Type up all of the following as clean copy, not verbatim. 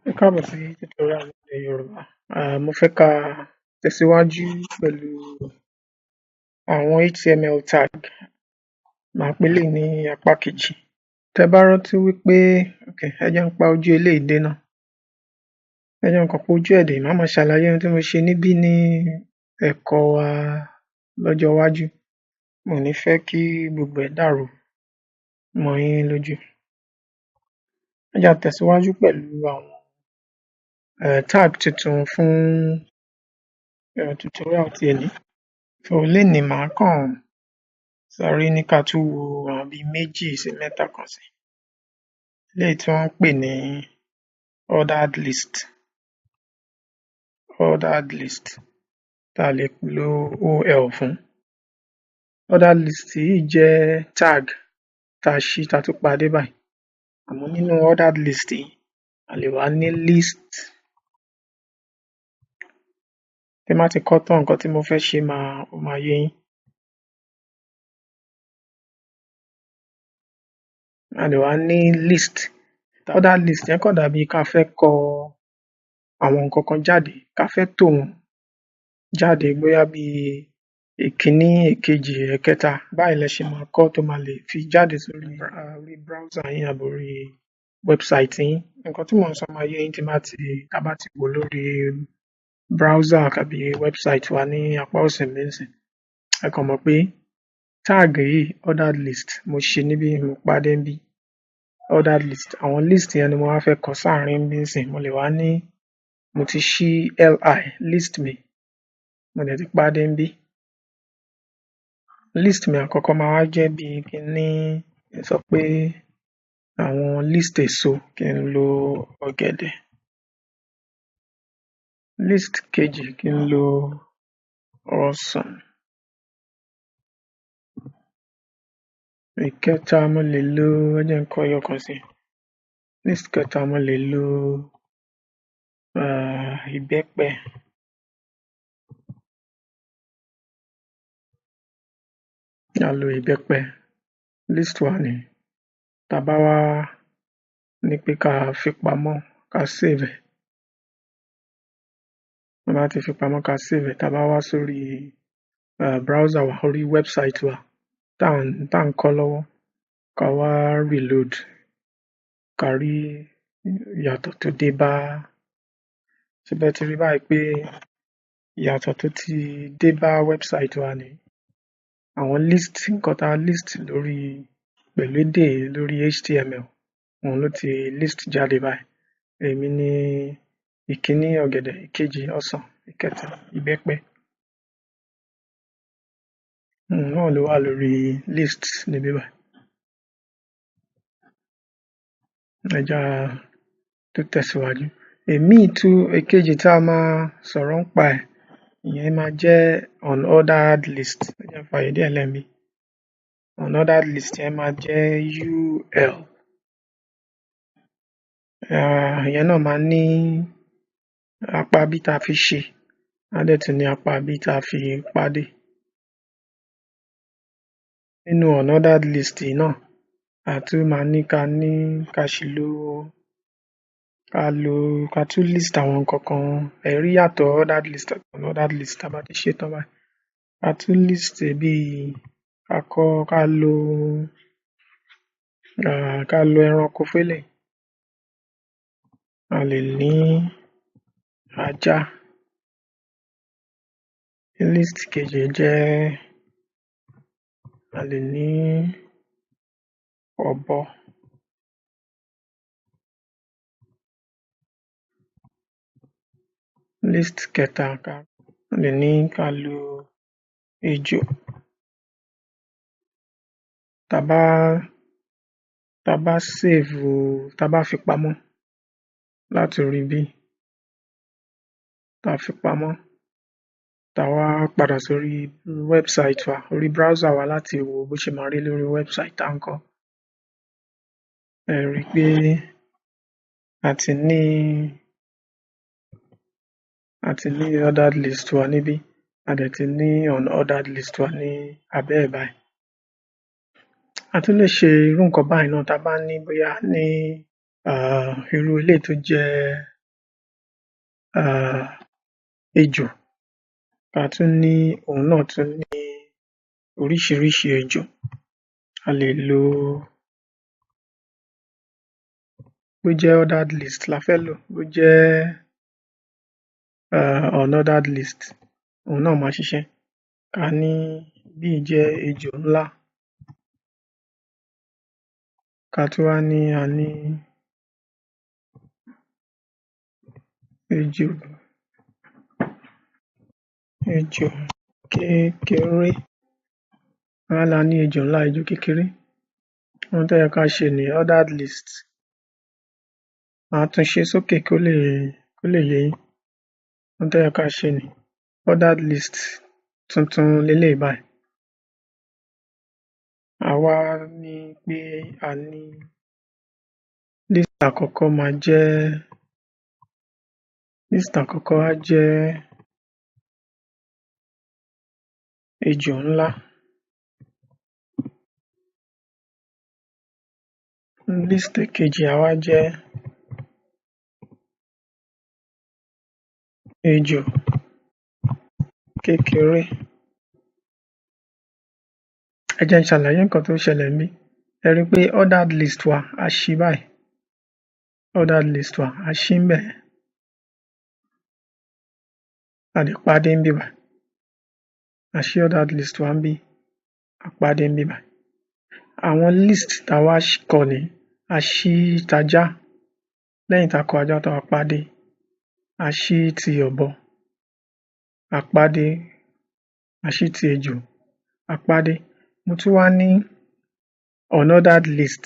Ẹ káàbọ̀ sí tutorial èdè Yorùbá. Mo fẹ́ ká tẹ̀síwájú pẹ̀lú àwọn HTML tag. Màá pè eléyìí ní apá kejì. Tẹ́ bá rántí wípé, okay, ẹ jẹ́ n pa ojú eléyìí dé ná. Ẹ jẹ́ n kàn pa ojú ẹ̀ dé, màá máa ṣàlàyé ohun tí mo ṣe níbí ní ẹ̀kọ́ wa lọ́jọ́ iwájú. Mi ò ní fẹ́ kí gbogbo ẹ̀ dàrú mọ́ yín lójú. Ẹ jẹ́ á tẹ̀síwájú pẹ̀lú àwọn tag tuntun fún tutorial ti èní. So lénìí, màá kàn sáré ní ká tún wo àwọn bíi méjì sí mẹ́ta kan sí. Eléyìí tí wọ́n ń pè ní ordered list. Ordered list tá a lè lo OL fún. Ordered list yìí jẹ́ tag tá a ṣí, tá a tún padé báyìí. Àmọ́ nínú ordered list yìí, a lè wá ní list. Tí n bá ti kọ́ tán, nǹkan tí mo fẹ́ ṣe ó máa yé yín. A lè wá ní list. Ordered list yẹn kàn dàbí ká fẹ́ kọ àwọn nǹkan kan jáde, ká fẹ́ tò wọ́n jáde, bóyá bí ìkíní, èkejì, ẹ̀kẹta. Báyìí lẹ ṣe máa kọ́ tó máa lè fi jáde sórí orí browser yín àbí orí website yín. Nǹkan tí mò ń sọ máa yé yín tí n bá ti tá bá ti wò lórí browser tàbí website wa ní apá òsì níbí nísìnyí. Ẹ kàn mọ̀ pé tag yìí, ordered list, mo ṣí níbí, mo pàdé níbí. Ordered list, àwọn list yẹn ni mo wá fẹ́ kọ sáàrin níbí nísìnyí. Mo lè wá ní mo ti ṣí li list mi, mo dẹ̀ ti pàdé níbí. List mi àkọ́kọ́ máa wá jẹ́ bíi kí n ní, kí n sọ pé àwọn list èso, kí n lo ọ̀gẹ̀dẹ̀. List kejì, kí n lo ọsàn. Ìkẹta, mo lè lo, ẹ jẹ́ n kọ ẹyọ kan sí. List kẹta, mo lè lo ìbẹ́pẹ. A lo ìbẹ́pẹ. List wa nìyí. Tá bá wá ní pé ká fi pamọ́, ká save ẹ̀. Tá bá ti fi pamọ́, ká save ẹ̀, tá bá wá sórí browser wa, orí website wa tá ń kọ́ lọ́wọ́, ká wá reload, ká rí ìyàtọ̀ tó dé bá. Ṣé bẹ́ ti rí báyìí pé ìyàtọ̀ tó ti dé bá website wa nìyí? Àwọn list, nǹkan tá list lórí pẹ̀lú èdè lórí HTML, òun ló ti list jáde báyìí. Èmi ní ìkíní ọ̀gẹ̀dẹ̀, ìkejì ọsàn, ìkẹta ìbẹ́pẹ. Òun náà ló wà lórí list níbí báyìí. Ẹ jẹ́ á tún tẹ̀síwájú. Èmíì tún, èkejì tá a máa sọ̀rọ̀ ńpa ẹ̀, ìyẹn máa jẹ́ unordered list. Ẹ jẹ́ n fààyè díẹ̀ lẹ̀ ńbí. Unordered list yẹn máa jẹ́ UL. Ìyẹn náà máa ní apá bí tá fi ṣí, á dẹ̀ tún ní apá bí tá fi pádé. Nínú unordered list yìí náà, a tún máa ní ká ṣì lo, ká lo, ká tún list àwọn nǹkan kan. Ẹ rí ìyàtọ̀ ordered list àti unordered list tá bá ti ṣé tán báyìí. Ká tún list bíi ká kọ, ká lo ẹranko fún eléyìí. A lè ní ajá. List kejì jẹ́, a lè ní ọ̀bọ. List kẹta, ká lè ní ká lo ejò. Tá bá save, tá bá fi pamọ́ láti orí ibí, tá fi pamọ́, tá wá padà sórí website wa, orí browser wa, láti wo bó ṣe máa rí lórí website tá ń kọ́. Ẹ rí pé a ti ní ordered list wa níbí, a dẹ̀ ti ní unordered list wa ní abẹ́ ẹ̀ báyìí. A tún lè ṣe irú nǹkan báyìí náà tá bá ní, bóyá ní irú eléyìí tó jẹ́ ejò, ká tún ní òun náà tún ní oríṣiríṣi ejò. A lè lo bó jẹ́ ordered list la fẹ́ lò, bó jẹ́ unordered list, òun náà máa ṣiṣẹ́. Ká ní ibí yìí jẹ́ ejò ńlá, ká tún wá ní a ní ejò ejò kékeré, ká wá lá ní ejò ńlá, ejò kékeré. Ohun tó yẹ ká ṣe ní ordered list. Màá tún ṣe sókè kó lè yé yín. Ohun tó yẹ ká ṣe ní ordered list tuntun leléyìí báyìí. A wá ní pé a ní list àkọ́kọ́ máa jẹ́ list àkọ́kọ́ á jẹ́ ejò ńlá, list kejì á wá jẹ́ ejò kékeré. Ẹ jẹ́ n ṣàlàyé nǹkan tó ṣẹlẹ̀ níbí. Ẹ rí pé ordered list wa a ṣí báyìí, ordered list wa a ṣí ńbẹ̀ yẹn, a dẹ̀ pàdé níbí báyìí. A ṣí ordered list wa níbí, a pàdé níbí báyìí. Àwọn list tá wá kọ nìí, a ṣí tajá, lẹ́yìn tá kọ ajá tán a pàdé, a ṣí ti ọ̀bọ, a pàdé, a ṣí ti ejò, a pàdé. Mo tún wá ní unordered list,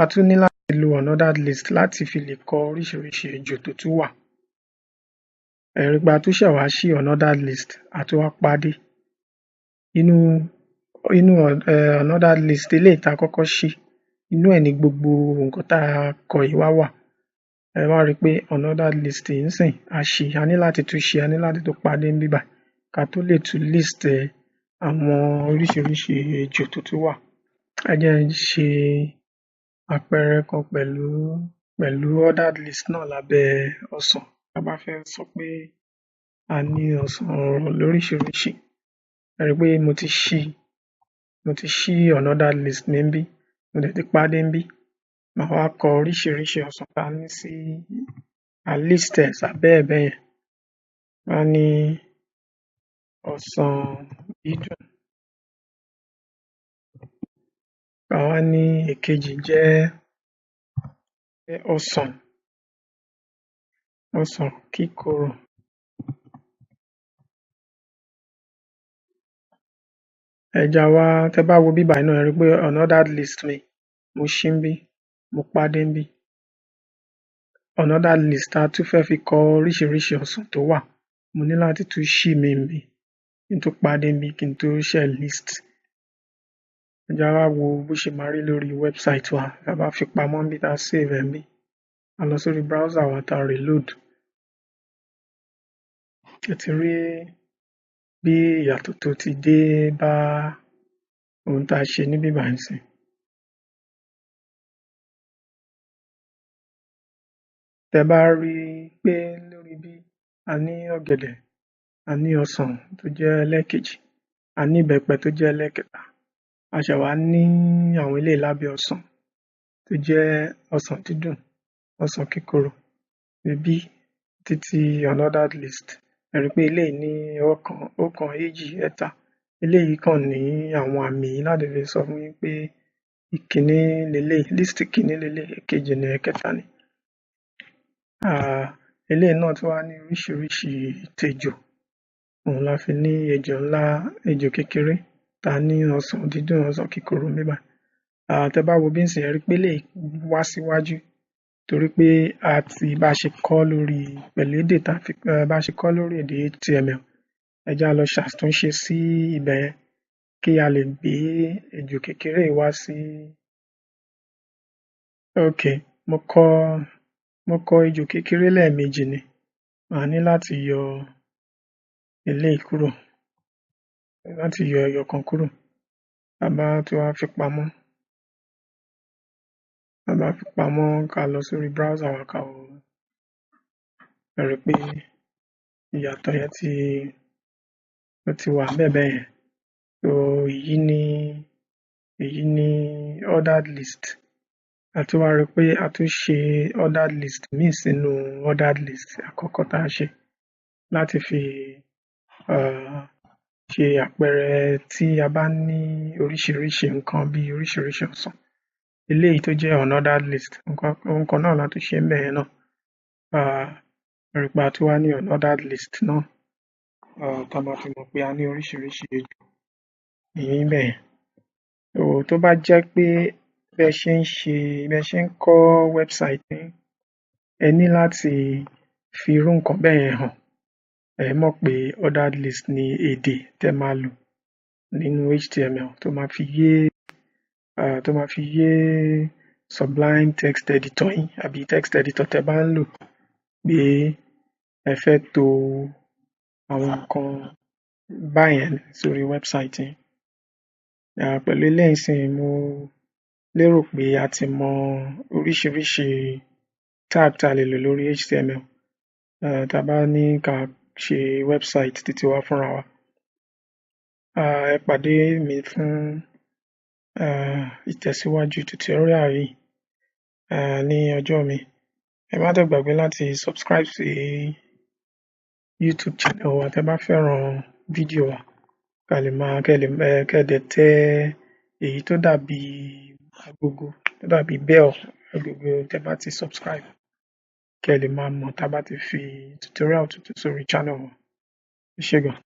a tún ní láti lo unordered list láti fi lè kọ oríṣiríṣi ejò tó tún wà. Ẹ rí pé a tún ṣẹ̀ wá ṣí unordered list, a tún wá pàdé. Inú unordered list eléyìí tá kọ́kọ́ ṣí, inú ẹ̀ ni gbogbo nǹkan tá kọ yìí wá wà. Ẹ wá rí pé unordered list yìí ńsìnyí a ṣí, a ní láti tún ṣí, a ní láti tún pàdé níbí báyìí ká tó lè tún list àwọn oríṣiríṣi ejò tó tún wà. Ẹ jẹ́ n ṣe àpẹẹrẹ kan pẹ̀lú ordered list náà lábẹ́ ọsàn. Tá bá fẹ́ sọ pé a ní ọsàn lóríṣiríṣi, ẹ rí pé mo ti ṣí unordered list mi níbí, mo dẹ̀ ti pàdé níbí. Màá wá kọ oríṣiríṣi ọsàn tá ní sí, a list ẹ̀ sábẹ́ ẹ̀ bẹ́yẹn. Wá ní ọsàn dídùn, ká wá ní èkejì jẹ́ ọsàn kíkorò. Ẹ jẹ́ á wá, tẹ́ bá wo ibí bàyìí náà ẹ rí pé unordered list mi, mo ṣí níbí, mo pàdé níbí. Unordered list tá tún fẹ́ fi kọ oríṣiríṣi ọsàn tó wà, mo ní láti tún ṣí ìmíì níbí, kí n tó pàdé níbí kí n tó ṣẹ̀ list. Ẹ jẹ́ á wá wo bó ṣe máa rí lórí website wa. Tá bá fi pamọ́ níbí, tá save ẹ̀ níbí, a lọ sórí browser wa tá reload. Ẹ ti rí bí ìyàtọ̀ tó ti dé bá ohun tá ṣe níbí bàyìí nísìnyí. Tẹ́ bá rí pé lórí ibí a ní ọ̀gẹ̀dẹ̀, a ní ọsàn tó jẹ́ ẹlẹ́ẹ̀kejì, a ní ìbẹ́pẹ tó jẹ́ ẹlẹ́ẹ̀kẹta, a ṣẹ̀ wá ní àwọn eléyìí lábẹ́ ọsàn tó jẹ́ ọsàn dídùn, ọsàn kíkorò, ibí títí unordered list. Ẹ rí pé eléyìí ní ọ̀kan, ọ̀kan, èjì, ẹ̀ta. Eléyìí kàn ní àwọn àmì láti fi sọ fún yín pé ìkíní leléyìí, list ìkíní leléyìí, èkejì ní, ẹ̀kẹta ní. Eléyìí náà tún wá ní oríṣiríṣi tejò, òun la fi ní ejò ńlá, ejò kékeré, tá ní ọsàn dídùn, ọsàn kíkorò níbí báyìí. Tẹ́ bá wo bí nísìnyí, ẹ rí pé eléyìí wá síwájú torí pé a ti bá ṣe kọ́ lórí pẹ̀lú èdè tá fi bá ṣe kọ́ lórí èdè HTML. Ẹ jẹ́ á lọ ṣàtúnṣe sí ibẹ̀ yẹn kí a lè gbé ejò kékeré yìí wá sí. Okay, mo kọ ejò kékeré lẹ́ẹ̀mejì ni, màá ní láti yọ eléyìí kúrò, láti yọ ẹyọ kan kúrò. Tá bá tún wá fi pamọ́, tá bá fi pamọ́, ká lọ sórí browser wa ká wo. Ẹ rí pé ìyàtọ̀ yẹn ó ti wà ńbẹ̀ bẹ́yẹn. So èyí ni ordered list. A tún wá rí pé a tún ṣe ordered list míì sínú ordered list àkọ́kọ́ tá a ṣe láti fi ṣe àpẹẹrẹ tí a bá ní oríṣiríṣi nǹkan bí oríṣiríṣi ọsàn. Eléyìí tó jẹ́ unordered list, nǹkan ohun kan náà la tún ṣe ńbẹ̀ yẹn náà. Ẹ rí pé a tún wá ní unordered list náà tá máa fi mọ̀ pé a ní oríṣiríṣi ejò níbẹ̀ yẹn. So tó bá jẹ́ pé bẹ́ ṣe ń ṣe, bẹ́ ṣe ń kọ́ website yín, ẹ ní láti fi irú nǹkan bẹ́yẹn hàn, ẹ mọ̀ pé ordered list ni èdè tẹ́ máa lò nínú HTML tó máa fi yé Sublime Text Editor yín àbí text editor tẹ́ bá ń lò pé ẹ fẹ́ to àwọn nǹkan báyẹn sórí website yín. Pẹ̀lú eléyìí nísìnyí, mo lérò pé a ti mọ oríṣiríṣi tag tá lè lò lórí HTML tá bá ní ká ṣe website tiwa fúnra wa. Ẹ pàdé mi fún ìtẹ̀síwájú tutorial yìí ní ọjọ́ míì. Ẹ má dẹ̀ gbàgbé láti subscribe sí YouTube channel wa tẹ́ bá fẹ́ràn fídíò wa, ká lè máa kẹ́ lè kẹ́ dẹ̀ tẹ èyí tó dàbí agogo, tó dàbí bell agogo tẹ́ bá ti subscribe, kẹ́ lè máa mọ̀ tá bá ti fi tutorial tuntun sórí channel wa. Ẹ ṣé gan.